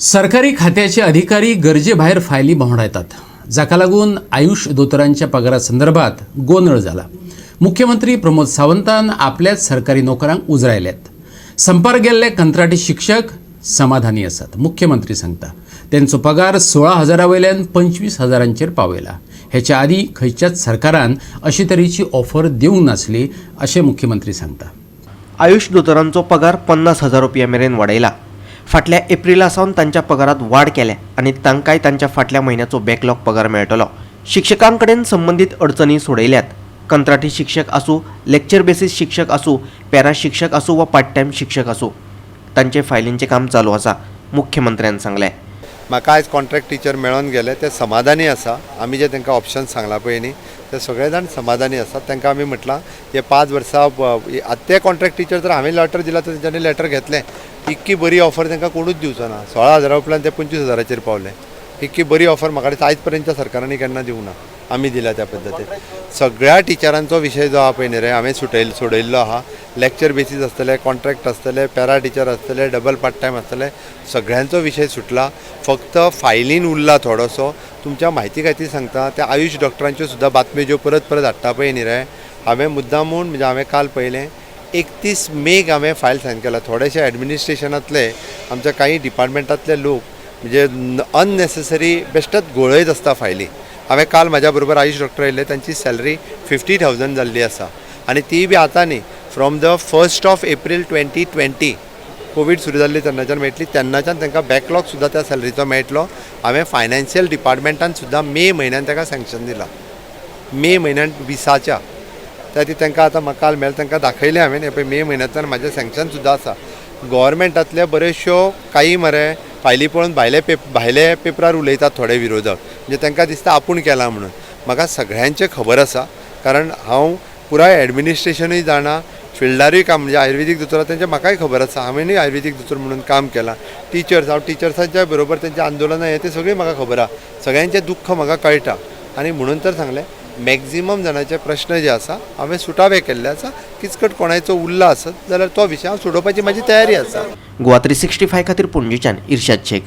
सरकारी खात्याचे अधिकारी गरजे भायर फायली भोंवडायतात, जाका लागून आयुष दोतोरांच्या पगारा संदर्भात गोंदळ जाला. मुख्यमंत्री प्रमोद सावंतान आपल्याच सरकारी नोकरांक उजरायल्यात. संपार गेल्ले कंत्राटी शिक्षक समाधानी आसात. मुख्यमंत्री सांगता, तेंचो पगार 16 हजारा वयल्यान 25 हजारांचेर पावयला. हेच्या आदीं खंयच्याच सरकारान अशे तरेची ऑफर दिवंक नासली, अशें मुख्यमंत्री सांगता. आयुष दोतोरांचो पगार 50,000 रुपया मेरेन वाडयला. फाटल्या एप्रिला सावन तांच्या पगारात वाड केल्या आनी तांकांय तांच्या फाटल्या म्हयन्याचो बॅकलॉग पगार मेळटलो. शिक्षकां कडेन संबंदीत अडचणी सोडयल्यात. कंत्राटी शिक्षक आसूं, लेक्चर बेसीस शिक्षक आसूं, पॅरा शिक्षक आसूं वा पार्ट टायम शिक्षक आसूं, तांचे फायलींचें काम चालू आसा, मुख्यमंत्र्यान सांगलें. म्हाका आयज कॉन्ट्रॅक्ट टिचर मेळोन गेले. ते समाधानी आसा. आमी जे तांकां ऑप्शन सांगला पळय न्ही, ते सगळे जाण समाधानी आसात. तांकां आमी म्हटलां, हे 5 वर्सां आतां ते कॉन्ट्रॅक्ट टिचर जर हांवें लेटर दिला तर तेंच्यांनी लेटर घेतलें. इतकी बरी ऑफर तांकां कोणूच दिवचो ना. 16 हजारा उपरांत ते 25 हजाराचेर पावले. इतकी बरी ऑफर म्हाका दिसता आयज पर्यंतच्या सरकारांनी केन्ना दिवंक ना, आमी दिल्या त्या पद्दतीन. सगळ्या टिचरांचो विशय जो आहा पळय न्ही रे, हांवें सोडयल्लो आहा. लेक्चर बेसीस आसतले, कॉन्ट्रॅक्ट आसतले, पॅरा टिचर आसतले, डबल पार्ट टायम आसतले, सगळ्यांचो विशय सुटला. फक्त फायलीन उरला थोडोसो. तुमच्या म्हायती खातीर सांगता, त्या आयुष डॉक्टरांच्यो सुद्दां बातम्यो ज्यो परत परत हाडटा पळय न्ही रे, हांवें मुद्दामून, म्हणजे हांवें काल पळयलें, 31 मेक हांवें फायल सायन केला. थोडेशे एडमिनिस्ट्रेशनांतले, आमच्या काही डिपार्टमेंटांतले लोक म्हणजे अननेसेसरी बेश्टेच घोळयत आसता फायली. हांवें काल, म्हाज्या बरोबर आयुष डॉक्टर आयिल्ले, तांची सॅलरी 50,000 जाल्ली आसा आनी ती बी आतां न्ही, from the 1st of April 2020, Covid सुरू जाल्ली तेन्नाच्यान मेळटली. तेन्नाच्यान तांकां बॅकलॉग सुद्दां त्या सॅलरीचो मेळटलो. हांवें फायनान्शियल डिपार्टमेंटान सुद्दां मे म्हयन्यान ताका सँक्शन दिलां, मे म्हयन्यान 20च्या. त्या खातीर तांकां आतां म्हाका काल मेळ्ळें, तांकां दाखयलें हांवें, हें पळय, मे म्हयन्यांतल्यान म्हाजें सँक्शन सुद्दां आसा. गोवोरमेंटांतले बऱ्योचश्यो काही मरे फायली पळोवन भायले पेपरार उलयतात थोडे विरोधक, म्हणजे तांकां दिसता आपूण केलां म्हणून. म्हाका सगळ्यांचें खबर आसा, कारण हांव पुराय एडमिनिस्ट्रेशनूय जाणा, फिल्डारूय काम, म्हणजे आयुर्वेदीक दोतोर तेंचें म्हाकाय खबर आसा. हांवेंनूय आयुर्वेदीक दोतोर म्हणून काम केलां. टिचर्स, हांव टिचर्सांच्या बरोबर तेंचें आंदोलनां हें तें सगळीं म्हाका खबर आहा. सगळ्यांचें दुख्ख म्हाका कळटा आनी म्हणून तर सांगलें, मॅक्झिमम जाणांचे प्रश्न जे आसा हांवें सुटावे केल्ले आसा. किचकट कोणायचो उरला आसत जाल्यार तो विशय हांव सोडोवपाची म्हाजी तयारी आसा. गोवा 365 खातीर पणजेच्यान इर्शाद शेख.